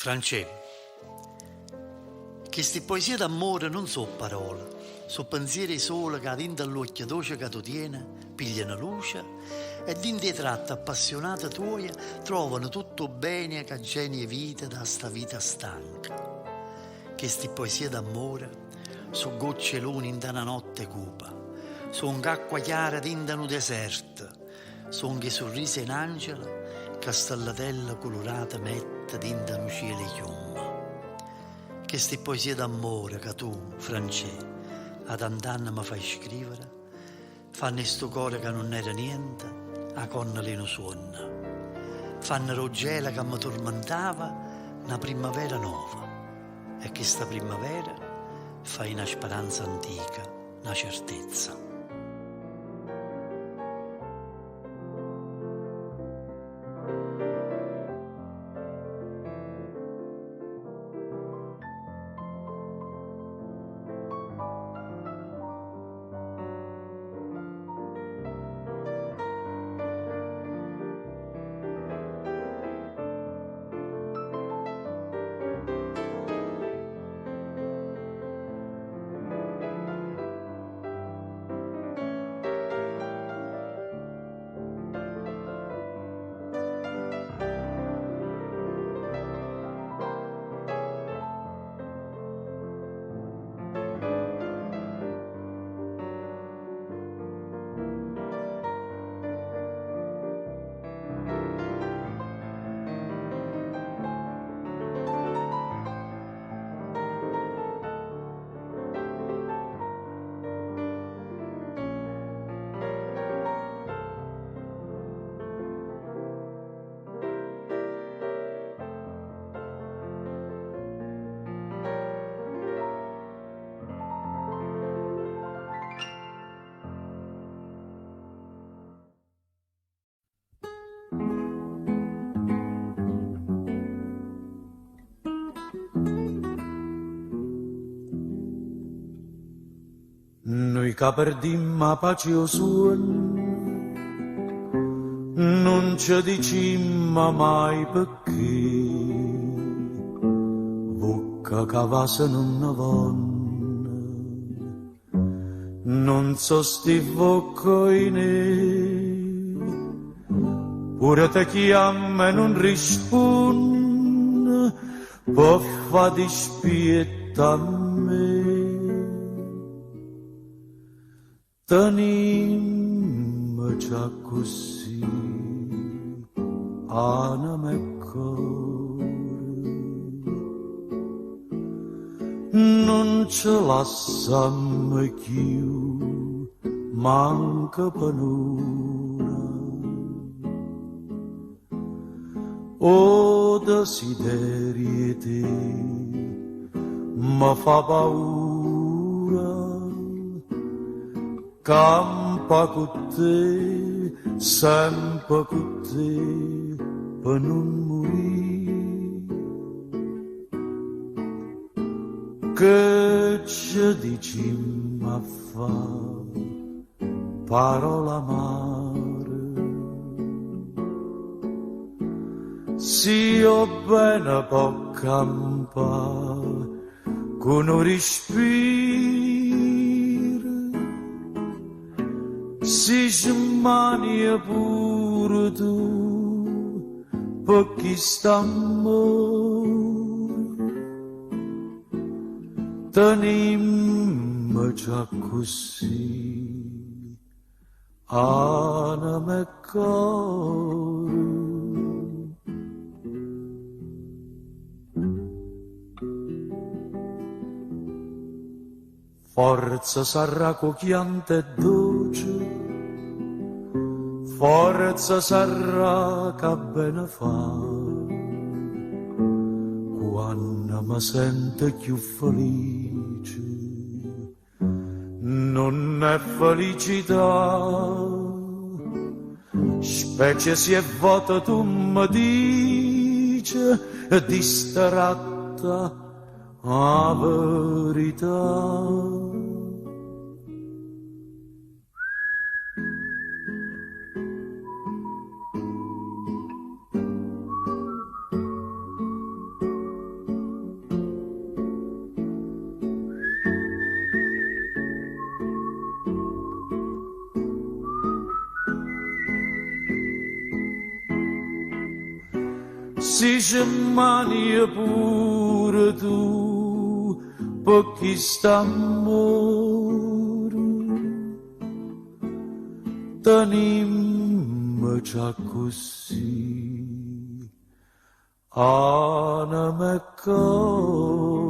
Francè, chesti poesie d'ammore nun so' parole, so' penziere 'e sole ca dint' all'uocchie doce ca tu tiene, pigliano luce e dint' 'e tratte appassionate tuoje trovano tutt' 'o bbene ca genio 'e vita da sta vita stanca. Chesti poesie d'ammore so' gocce 'e luna 'int' a na notte cupa, song' acqua chiara dint' a nu deserto, Song' 'e surrise 'e n'angelo ca stellatella culurata mette dint' a nu cielo 'e chiummo. Chesti poesie d'ammore ca tu, Francè, 'a tant'anne me fai scrivere, fanno 'e stu core ca nun era niente 'a cònnola 'e nu suonno. Fanno d' 'o gelo ca me turmentava na primmavera nova e chesta primmavera fa 'e na speranza antica na certezza. Nuje ca perdimmo 'a pace e 'o suonno, nun ce dicimmo mai pecché, vocca ca vasa nun ne vonno. Nun so' sti vvocche oinè. Pure te chiamme e nun rispunne, pe' fa dispietto a me. Tenimmoce accussì, anema e core. Nun ce lassammo cchiù, manco pe n'ora. O desiderio 'e te me fa paura, campa cu te, sempe cu te, pe nun murì. Che ce dicimmo a fa, parola amare? Si 'o bene po' campà cu nu respiro, si smanie pure tu pe chist'ammore. Tenimmoce accussì, anema e core. Forze sarrà ca 'o chianto è doce, forze sarrà ca bene fa. Quanno me sento cchiù felice, nun è felicità. Specie si 'e vvote tu me dice distratta 'A verità. Si ce manie pure tu pe chist'ammore. Tenimmoce accussì, anema e core.